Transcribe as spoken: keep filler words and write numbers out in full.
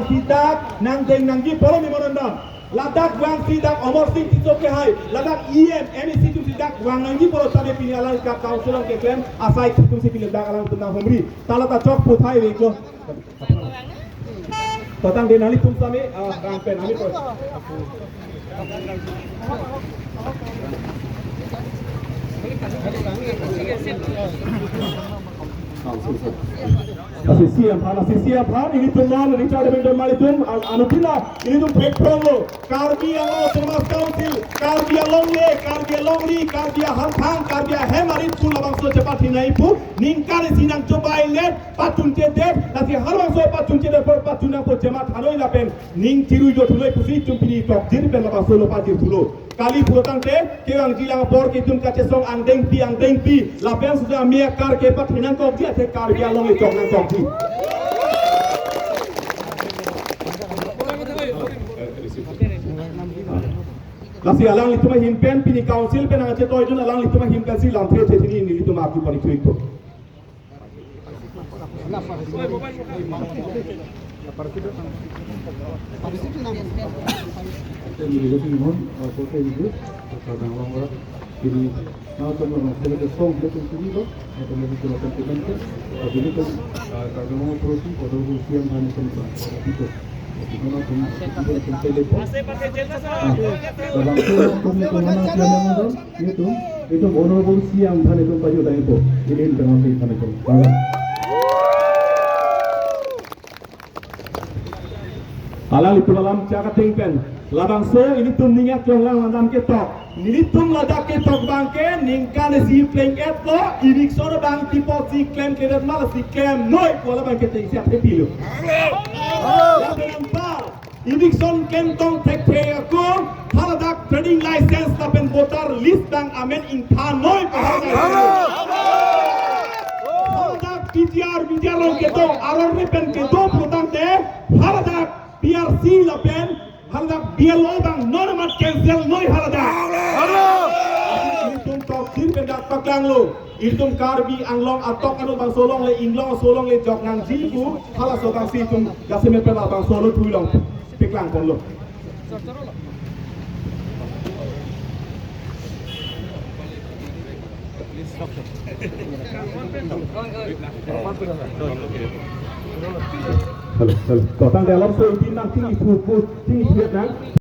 Sidak nangdeng nangji polo memorandum. Ladak vangsi dak Amarsing Tisso kehai, ladak E M, M A C atum si dak vang nangji polo tame pini alang ka council along keklem asai atum si pini dak alangtum nanghumri. Ta la ta chok puthai veklo. To tangte nanglitum sami, ah, rang pen ami ko. Lasi C M aphan, lasi C M aphan, ilitum non Richard Bendon malitum, an-, anutila, ilitum pekphronglo, Karbi Anglong Autonomous Council, Karbi Anglong le, Karbi Anglong ri, Karbi ahanthang, Karbi ahem arit pu labangso chepat hinai pu, ningkan isi nangchobai let, pachunchedet, lasi halabangso pachunchedet apor pachun nangpo chemat hanoi lapen, ning chiru jo thunoi pusi itum pini tokjir pen labangso lo pajir pulo. Kali pulo tangte, kevangji lang apor ke itum kachesong angdengpi, angdengpi. Lapen sudah mia kar ke pat hinang kokji, athe Karbi Anglong le chok nang kokji. Lasi alanglitum ahin pen, pini council pen nangchetoi dun alanglitum ahin pensi lamthe the thini nelitum arju pon-ik thuik po. Ante nelitum mon, ah, kote ibu, kadang long ora, kini, na, tong long, sila ke song, sila ke sini lo, na, tong long, sila ke sini lo, ah, bini tong, ah, kadang long, terus ni, kote ibu siang, hanya tong, ah, itu. Di mana tong, itu, tong, tele po. Ah, kadang tong, tong, tong, mana siang, mana tong. Itum, itum honorable C M aphan itum pajut dai po. Ili itum aphan itum. Alanglitum alam chak ateng pen. Labangso ilitum ning aklong lang alam ketok. Nelitum ladak ketok abang ke ningkan isi pleng-et lo, eviction abang tipotsi klemkledet ma lasi klemnoi pu labang ke thengsi athepi lo. Lapen anpar, eviction klem tong thekthe ako, haladak trading license lapen voter list abang amen ingthan noi pu haladak. Haladak P G R, P G R along kedo, aror pen kedo pulotangte, haladak P R C lapen, haladak B L O abang non amat cancel noi haladak. Itum tokjir pen dak paklanglo. Itum Karbi Anglong atok anut bangso along le, Inglong aso along le jok nangji pu, halaso abangsi itum jasemet pen labangso along thui long. Paklang ponlo. Hello, hello. To tangte alam so itin nang tinggi phu phu, tinggi phu nang.